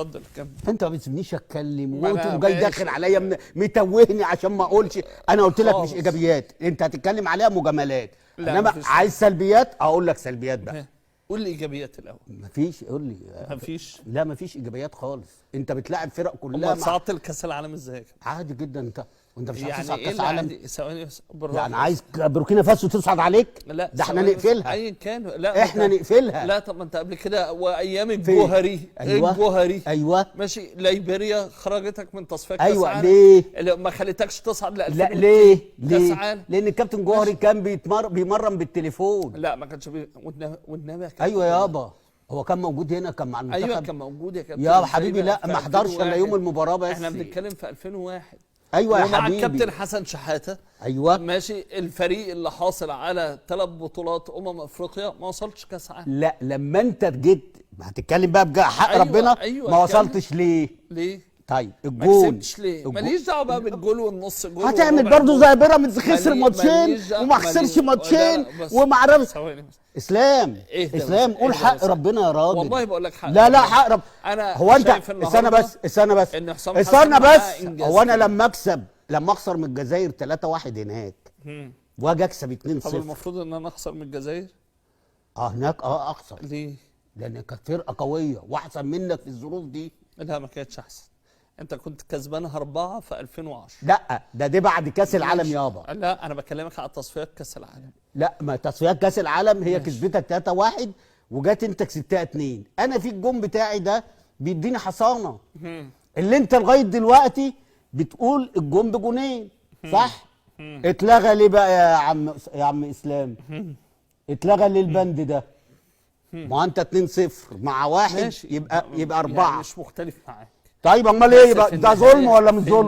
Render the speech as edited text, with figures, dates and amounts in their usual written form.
اتفضل كمل. انت ما بتسيبنيش اتكلم ما أنا وانت جاي ماشي. داخل عليا متوهني عشان ما اقولش. انا قلت لك مش خالص. ايجابيات، انت هتتكلم عليها مجاملات. لا، انما مفيش. عايز سلبيات اقول لك سلبيات بقى. قول لي ايجابيات الاول. مفيش، قول لي. مفيش. لا مفيش ايجابيات خالص، انت بتلاعب فرق كلها امال صعدت لكاس العالم ازاي يا كابتن؟ عادي جدا. انت وانت مش عايز يعني تصعد ايه كاس اللي عالم؟ عادي؟ ثواني بس، بالراحة. يعني عايز بوركينا فاسو تصعد عليك؟ لا ده احنا ثواني بس. نقفلها. ايا كان، لا احنا نقفلها. لا طب ما انت قبل كده وايام فين؟ الجوهري. ايوه الجوهري ايوه ماشي، ليبيريا خرجتك من تصفيات كاس ايوه عالم. ليه؟ اللي ما خلتكش تصعد ل لا ليه؟ كاس ليه؟ عالم. لان الكابتن جوهري كان بيمرن بالتليفون. لا ما كانش والنبي يا كابتن. ايوه يابا، هو كان موجود هنا، كان مع المنتخب. ايوه كان موجود يا كابتن. يا إزاي حبيبي بقى؟ لا في ما حضرش الا يوم 2001. المباراة بس. احنا بنتكلم في 2001. ايوه يا ومع حبيبي الكابتن حسن شحاته. ايوه ماشي، الفريق اللي حاصل على 3 بطولات افريقيا ما وصلش كاس عالم. لا لما انت جيت هتتكلم بقى بجد حق أيوة، ربنا. أيوة، ما اتكلم. وصلتش ليه؟ ليه؟ طيب ما الجون كسبتش ليه؟ ماليش دعوه بقى بالجول والنص جول هتعمل والربع برضه جول. زي بيراميدز، خسر ماتشين ماليش دعوة- وما خسرش ماتشين لا، لا، بس وما عرفش. ثواني بس. اسلام اهدى بس، اسلام قول اهدى حق بس. ربنا يا راجل. والله بقول لك حق لا لا ربنا. حق رب. أنا هو انت شايف استنى النهاردة بس، استنى بس، إن حسام حسن استنى حقق بس. إنجاز هو انا كبير. لما اكسب، لما اخسر من الجزائر 3-1 هناك واجي اكسب طب 2-0. المفروض ان انا اخسر من الجزائر؟ اه هناك اخسر. ليه؟ لان كانت فرقه قوية واحسن منك في الظروف دي. لا ما كانتش احسن، انت كنت كسبانها 4 في 2010. لا ده دي بعد كاس العالم يابا. لا انا بكلمك على تصفيات كاس العالم. لا ما تصفيات كاس العالم هي كسبتك 3-1 وجات انت كسبتها 2. انا في الجون بتاعي ده بيديني حصانه اللي انت لغاية دلوقتي بتقول الجون بجونين صح؟ اتلغى ليه بقى يا عم، يا عم اسلام؟ اتلغى ليه البند ده؟ ما انت 2-0 مع واحد ماشي يبقى يعني 4. مش مختلف معاك. طيب امال ايه بس يبقى في ده النهاية- ظلم ولا مش في ظلم؟